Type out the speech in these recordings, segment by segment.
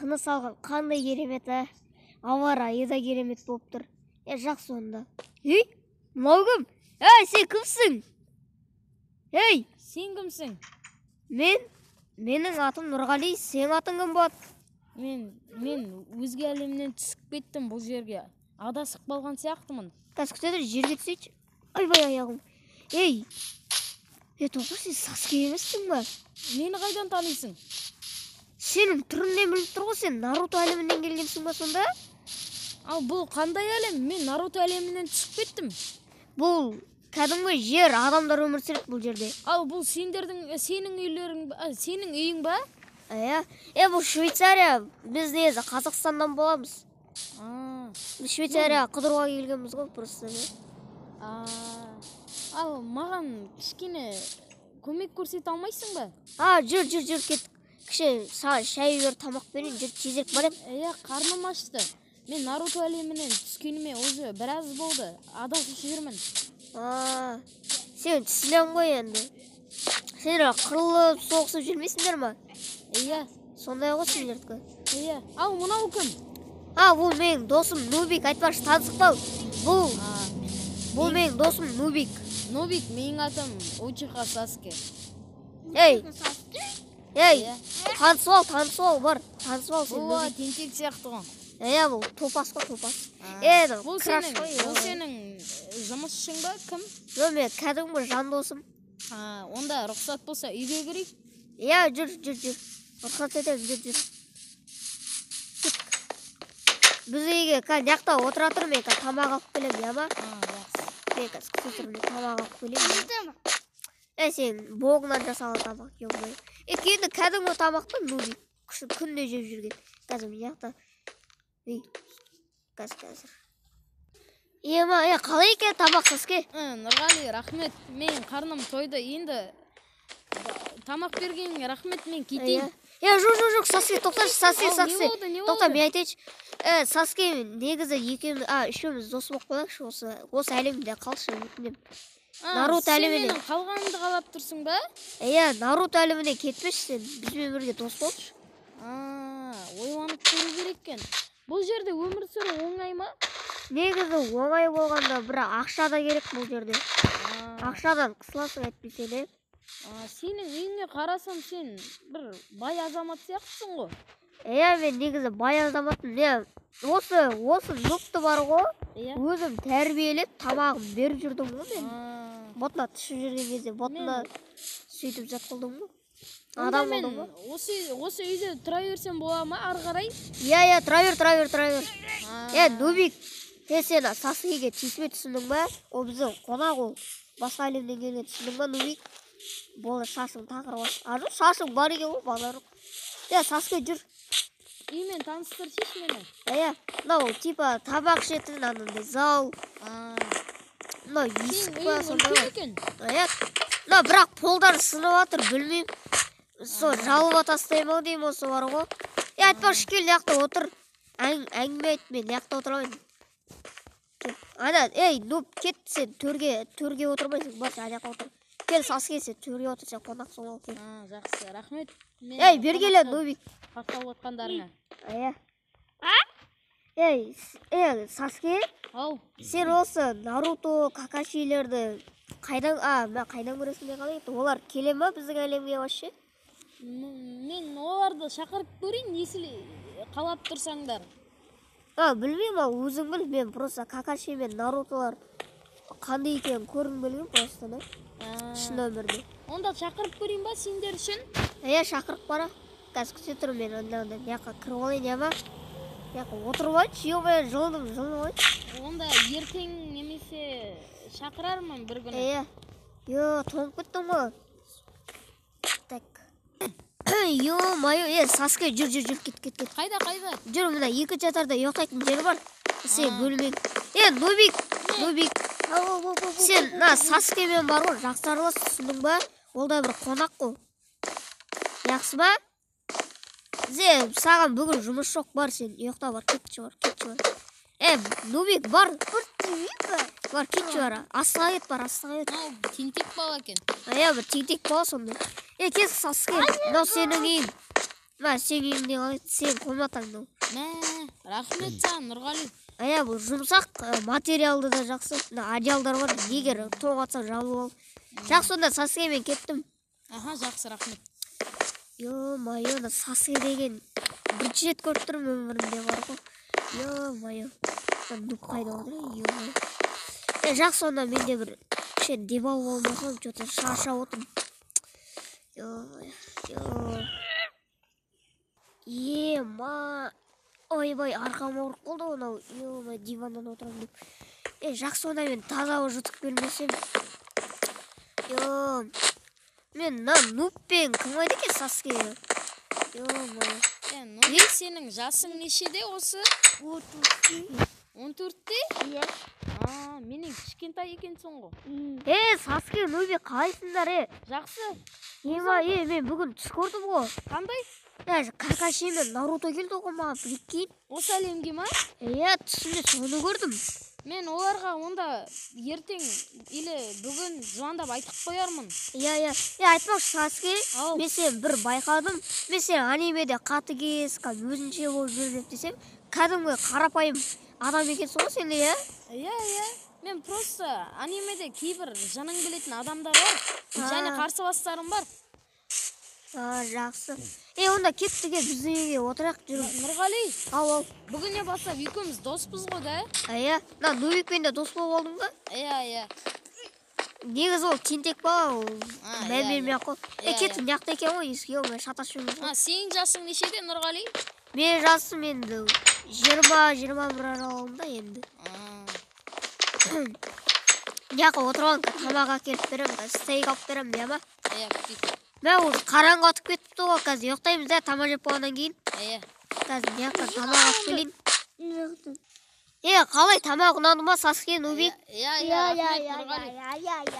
Тыныс алған қандай керемет, ә? Ауа райы да керемет болып тұр. Е, жақсы онда. Ей, мынау кім? Ей, сен кімсің? Ей, Сен кімсің? Мен, менің атым Нұрғали, сенің атың кім болады? Мен өзге әлемнен түсіп кеттім бұл жерге. Адасып қалған сияқтымын. Қазір, күте тұр, жерге түсейінші. Ойбай, аяғым. Ей, е, тоқта, сен Саске емессің ба? Мені қайдан танисың? Сенің түріңнен біліп тұр ғой, сен Наруто әлемінен келгенсің ба сонда? Ал бұл қандай әлем? Мен Наруто әлемінен түсіп кеттім. Бұл кәдімгі жер, адамдар өмір сүреді бұл жерде. Ал бұл сендердің, сенің үйлерің, сенің үйің ба? Иә, е, бұл Швейцария, біз негізі Қазақстаннан боламыз. Біз Швейцарияға қыдыруға келгенбіз ғой просто. А, ал маған кішкене көмек көрсете алмайсың ба? А, жүр, жүр, жүр, кеттік. Кіші, саған шай бер, тамақ берейін, жүр, тезірек барайық. Иә, қарным ашты. Мен Наруто әлемінен түскеніме уже біраз болды. Адасып жүрмін. А, сен түсінемін ғой енді. Сендер қырылып, соғысып жүрмейсіңдер ма? Иә. Сондай ғой сендердікі. Иә. Ал мынау кім? А, бұл менің досым Нубик, айтпақшы, танысып қал. Бұл менің досым Нубик. Нубик, менің атым Учиха Саске. Ей, ей, Иә. Танысып ал, танысып ал, бар, танысып ал сен. Бұл Нубик. Тентек сияқты ғой. Иә, бұл топас қой, топас. Е, Бұл краш сенің, қой. бұл сенің жұмысшың ба? Кім? Жоқ, мен кәдімгі жан досым. А, онда рұқсат болса, үйге кірейік. Иә, жүр, жүр, жүр. Рұқсат етемін, жүр, жүр. Кеттік. Біз үйге қазір мына жақта отыра тұр, мен қазір тамақ алып келемін, иә ма? А, жақсы. Мен қазір күте тұр, мен тамақ алып келемін. Е, сен боғынан жасалған тамақ, ё-моё. Е, енді кәдімгі тамақ та, Нубик. Күшті күнде жеп жүрген. Қазір мына жақта. Ей, қазір, қазір. Ема, е, қалай екен тамақ, Саске? Нұрғали, рахмет. Мен қарным тойды. Енді тамақ бергеніңе рахмет, мен кетейін. Е, жоқ, жоқ, жоқ, Саске, тоқташы, Саске, Ал, не Саске. болды, не Тоқта, болды? мен айтайыншы. Е, Саске, негізі екеуміз, а, үшеуміз дос болып қалайықшы, осы әлемде қалшы, өтінемін. А, Наруто сен әлеміне. менің қалғанымды қалап тұрсың ба? Иә, Наруто әлеміне кетпеші сен, бізбен бірге дос болшы. А, ойланып көру керек екен. Бұл жерде өмір сүру оңай ма? Негізі оңай болғанда, бірақ ақша да керек бұл жерде. А, Ақшадан қысыласың әйтпесе де. а, сенің үйіңе қарасам, сен бір бай азамат сияқтысың ғой. Иә, мен негізі бай азаматпын. Иә, осы нубты бар ғой, Иә. өзім тәрбиелеп, тамағын беріп жүрдім ғой мен. А, Ботына түсіп жүрген кезде ботына сөйтіп зат қылдым ғой. онда Адам мен болдым ғой. осы үйде тұра берсем бола ма ары қарай? Иә, иә, тұра бер, тұра бер, тұра бер. А, Е, Нубик, е, сен Саскеге тиіспе, түсіндің ба? Ол біздің қонақ ол. Басқа әлемнен келген, түсіндің ба, Нубик? Болды, шашың тақыр бас. А, жоқ, шашың бар екен ғой, базар жоқ. Е, Саске, жүр. Үймен таныстырсайшы мені. Иә, мынау типа тамақ ішетін анандай зал. А, Мынау сенің есік па, үйің сондай үлкен ғой. екен. Иә, мына бірақ полдары сынып жатыр, білмеймін. Сол жалып тастаймын ау деймін осы бар ғой. Е, айтпақшы, кел, мына жақта отыр. Әңгіме айт, мен мына жақта отырамын. Кел. Ана, ей, нуб, кет, сен төрге отырмайсың, бар, сен ана жаққа отыр. Кел, Саске, сен төрге отыр, сен қонақсың ғой, кел. А, жақсы, рахмет. Мені Ей, бері кел, қонаққа Нубик. қарсы алып отқандарыңа. Иә. Ей, ей, Саске, Ау, сен осы Наруто, Какашилерді қайдан, а, мә, қайдан көресің де қалай еді? Олар келе ма біздің әлемге вообще? Мен оларды шақырып көрейін, если қалап тұрсаңдар. А, білмеймін, ал өзің біл, мен просто Какаши мен Нарутолар қандай екенін көргім келген просто да. А, Шын өмірде. онда шақырып көрейін ба сендер үшін? Иә, шақырып бара. Қазір күте тұр, мен анда мына жаққа кіріп алайын, иә ма? Мына жаққа отырып алайыншы, ё-моё, жылыным, жылынып алайыншы. Онда ертең немесе шақырармын бір күні. Иә. Ё, тоңып кеттім ғой. Так. Ё-моё, е, Саске, жүр, жүр, жүр, кет, кет, кет. Қайда, қайда? Жүр, мына екінші этажда ұйықтайтын жер бар. Сен бөлмең. Е, Нубик, Нубик, сен мына Саскемен бар ғой, жақсы аралас, түсіндің ба? Ол да бір қонақ қой. Жақсы ма? Зе, саған бүгін жұмыс жоқ, бар, сен ұйықта, бар, кетші, бар, кетші, бар. Е, Нубик, бар, бар, кетші, бар, астыға кет, бар, астыға кет. Мынау тентек бала екен. Иә, бір тентек бала сондай. Е, кел, Саске, мынау сенің үйің. Мә, сен үйіңде қалай, сен комнатаң мынау. Мә, рахмет саған, Нұрғали. Иә, бұл жұмсақ, материалды да жақсы. Мына одеялдар бар, егер тоңатса жабылып ал. Жақсы, онда Саске, мен кеттім. Аха, жақсы, рахмет. Ё-моё, мына Саске деген бірінші рет көріп тұрмын өмірімде бар ғой. Ё-моё, мына нуб қайда отыр, ё-моё. Е, жақсы, онда мен де бір кішкене демалып алмасам, че-то шаршап отырмын. Ё-моё, ема, ойбай, арқам ауырып қалды ғой мынау, ё-моё, диваннан отырамын деп. Е, жақсы, онда мен таза ауа жұтып келмесем. Ё, мен мына нубпен кім қайда екен, Саске? Ё-моё. Е, Нұрғали, сенің жасың нешеде осы? 14-те? Иә. А, менен кішкентай екенсің ғой. Е, Саске, Нубик, қалайсыңдар, е? Жақсы. Ема, е, мен бүгін түс көрдім ғой. Қандай? Е, Какаши мен Наруто келді ғой маған, прикинь. Осы әлемге ма? Иә, түсімде соны көрдім. Мен оларға онда ертең или бүгін звондап айтып қоярмын. Иә. Е, айтпақшы, Саске, Ау. мен сені бір байқадым. Мен сені анимеде қатыгез, кәдімгі өзінше болып жүр деп десем, кәдімгі қарапайым адам екенсің ғой сен де, иә? Иә. Мен просто анимеде кейбір жының білетін адамдар бар және қарсыластарым бар. А, жақсы. Е, онда кеттік, е, біздің үйге отырайық, жүріп. Нұрғали, Ау, ау. бүгіннен бастап екеуміз доспыз ғой да? Иә, мына Нубикпен де дос болып алдың ба? Иә. Негізі ол тентек бала, ол А, мән иә, бермей ақ қой. Е, Иә, кеттік, мына жақта екен ғой, есік, е, мен шатасып жүрмін ғой. А, сенің жасың нешеде, Нұрғали? Менің жасым енді 20-21 аралығында енді. Мына жаққа отырып алың, тамақ әкеліп беремін, қазір стейк алып беремін, иә ма? Иә, күтейік. Мә, уже қараңғы атып кетіпті ғой, қазір ұйықтаймыз да, тамақ жеп болғаннан кейін. Иә. Қазір мына жақта тамақ алып келейін. Е, қалай, тамақ ұнады ма, Саске, Нубик? Иә, иә, рахмет, Нұрғали.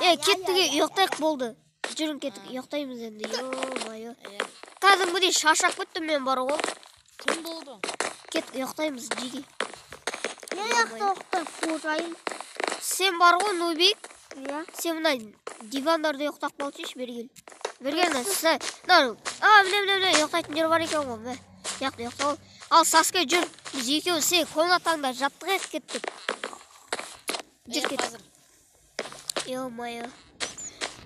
Е, кеттік, е, ұйықтайық болды. Жүрің, кеттік, ұйықтаймыз енді, ё-моё. Иә. Кәдімгідей шаршап кеттім мен бар ғой. Түн болды. Кеттік, ұйықтаймыз, жеге. Не жақта ұйықтап қожайын? Сен бар ғой, Нубик, Иә. сен мына дивандарда ұйықтап қалсайшы, бері кел. Бері кел, мына, а, міне, міне, міне, ұйықтайтын жер бар екен ғой, міне. Мына жақта ұйықтап ал. Ал, Саске, жүр, біз екеуміз сенің комнатаңда жаттық ек, кеттік. Жүр, Иә, кеттік. қазір. Ё-моё.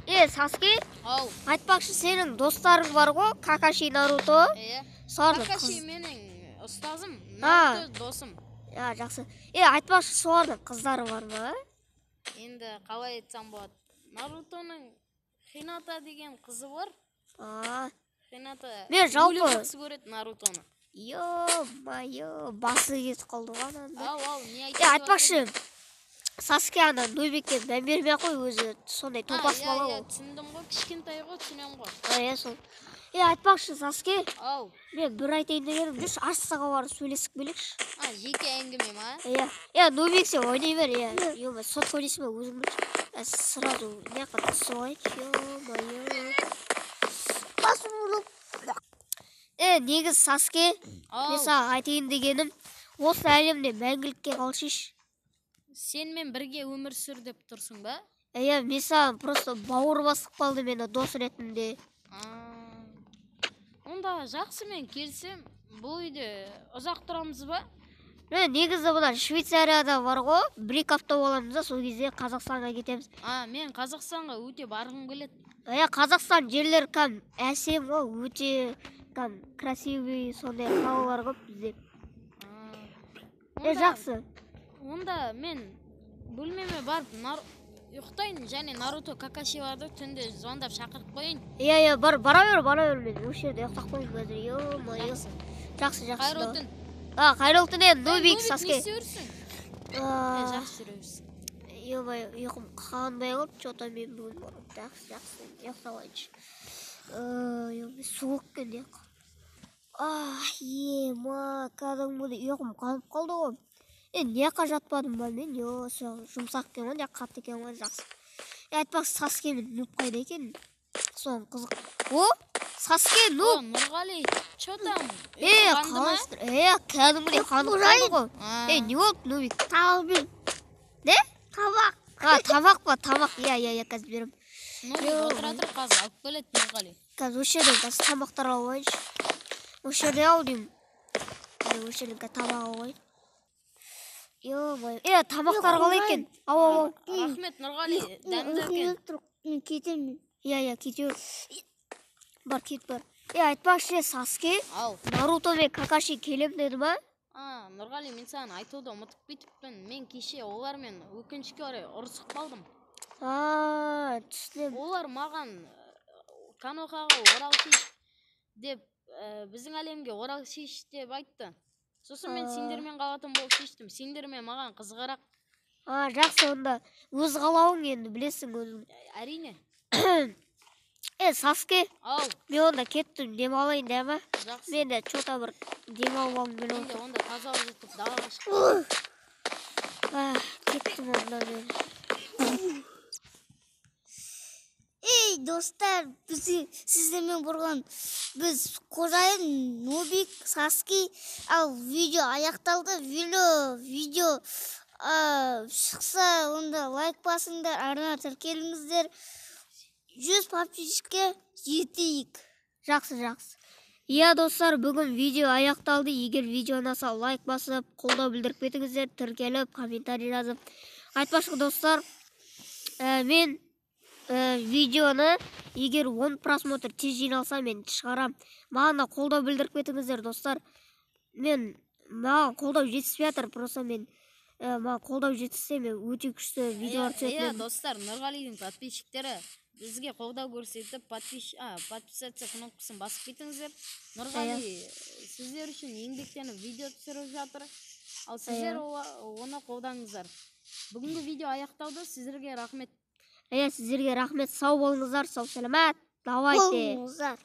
Е, Саске, Ау. айтпақшы, сенің достарың бар ғой, Какаши, Наруто. Иә. Солардың Какаши қыз. менің ұстазым, А. Наруто досым. А, жақсы. Е, айтпақшы, солардың қыздары бар ма? Енді қалай айтсам болады? Нарутоның Хината деген қызы бар. А, Хината Мен жалпы- өліп жақсы көреді Нарутоны. ё-моё, басы кетіп қалды ғой ананың. Ау, ау, не Е, айтып айтпақшы, Саске ана Нубикке мән бермей ақ қой, өзі сондай топас иә, бала иә, ол. түсіндім ғой, кішкентай ғой, түсінемін ғой. А, иә, сол. Е, айтпақшы, Саске, Ау, мен бір айтайын дегенім, жүрші, Арсаға барып сөйлесіп келейікші. а, жеке әңгіме ма? Иә, иә, Нубик, сен ойнай бер, иә. Ё-моё, сотка ойнайсың ба, өзің білші. Ә, сразу мына жаққа түсіп алайыншы, ё-моё. Басым ұрып. Е, негізі, Саске, Ау, мен саған айтайын дегенім, осы әлемде мәңгілікке қалшишы. сенімен бірге өмір сүр деп тұрсың ба? Иә, мен саған просто бауыр басып қалды мені дос ретінде. А, онда жақсы, мен келсем, бұл үйде ұзақ тұрамыз ба? Міне, негізі мына Швейцарияда бар ғой, 1-2 апта боламыз да, сол кезде Қазақстанға кетеміз. А, мен Қазақстанға өте барғым келеді. Иә, Қазақстан жерлері кәдімгі әсем ғой, өте кәдімгі красивый сондай қалалар көп бізде. А, Е, онда- жақсы. Онда мен бөлмеме барып ұйықтайын және Наруто Какашиларды түнде звондап шақырып қояйын. Иә, иә, бар, бара бер, бара бер, мен осы жерде ұйықтап қояйын қазір. Ё-моё. Жақсы. Жақсы, жақсы. Қайырлы түн. А, қайырлы түн, е, Нубик, Нубик, не Саске. істеп жүрсің? Е, А, жақсы жүре берсін. Ё-моё, ұйқым қанбай қалды, че-то мен бүгін барып. Жақсы, жақсы, ұйықтап алайыншы. Ё-моё, суық екен де. Ах, ема, кәдімгідей ұйқым қанып қалды ғой. Е, мына жаққа жатпадым ба мен? Ё, сол жұмсақ екен ғой, мына жақ қатты екен ғой, жақсы. Е, айтпақшы, Саске мен Нуб қайда екен? Соның қызық. О, Саске, О, Нуб! Нұрғали, че там? Е, Ұйқың қанды ма? қалайсыздар? Е, кәдімгідей қанып қалды ғой. А, Е, не болды, Нубик? Тамақ бер. Не? Тамақ. А, тамақ па, тамақ. Иә, иә, иә, қазір беремін. Нубик, отыра тұр, қазір алып келеді Нұрғали. Қазір осы жерден қазір тамақтар алып алайыншы. Осы жерде ау деймін. Міне, осы жерден тамақ алып алайын. Ё-моё. Е, тамақтар қалай екен? Ау, ау, ау. Рахмет, Нұрғали, дәмді Ұйқым екен. келіп тұр, мен кетемін. Иә, иә, кете бер. Бар, кет, бар. Е, айтпақшы, Саске, Ал. Наруто мен Какаши келем деді ма? А, Нұрғали, мен саған айтуды ұмытып кетіппін. Мен кеше олармен, өкінішке орай, ұрысып қалдым. А, түсінемін. Олар маған Конохаға оралшиш деп, біздің әлемге оралшиш деп айтты. Сосын мен сендермен қалатын болып шештім. Сендермен маған қызығырақ. А, жақсы онда. Өз қалауың енді, білесің өзің. Әрине. Е, Саске, Ал, мен онда кеттім, демалайын да ма? Жақсы. Мен де чё-то бір демалып алғым келіп Мен де отыр. онда таза ауа жұтып далаға шықтым. А, кеттім онда мен. Ей, достар, біз сіздермен болған біз қожайын, Нубик, Саски. Ал видео аяқталды. Видео шықса, онда лайк басыңдар, арна тіркеліңіздер. 100 подписчикке жетейік. Жақсы, жақсы. Иә, достар, бүгін видео аяқталды. Егер видео ұнаса, лайк басып, қолдау білдіріп кетіңіздер, тіркеліп, комментарий жазып. Айтпақшы, достар, мен видеоны егер 10 просмотр тез жиналса, мен шығарам. Маған да қолдау білдіріп кетіңіздер, достар. Мен маған қолдау жетіспей жатыр, просто мен маған қолдау жетіссе, мен өте күшті видеолар Иә, түсіретін иә, едім. Достар, Нұрғалидың подписчиктері, бізге қолдау көрсетіп, подписаться кнопкасын басып кетіңіздер. Нұрғали сіздер үшін еңбектеніп видео түсіріп жатыр. Ал сіздер оны қолдаңыздар. Бүгінгі видео аяқталды. Сіздерге рахмет. Иә, сіздерге рахмет. Сау болыңыздар, сау саламат. Давайте. Болыңыздар.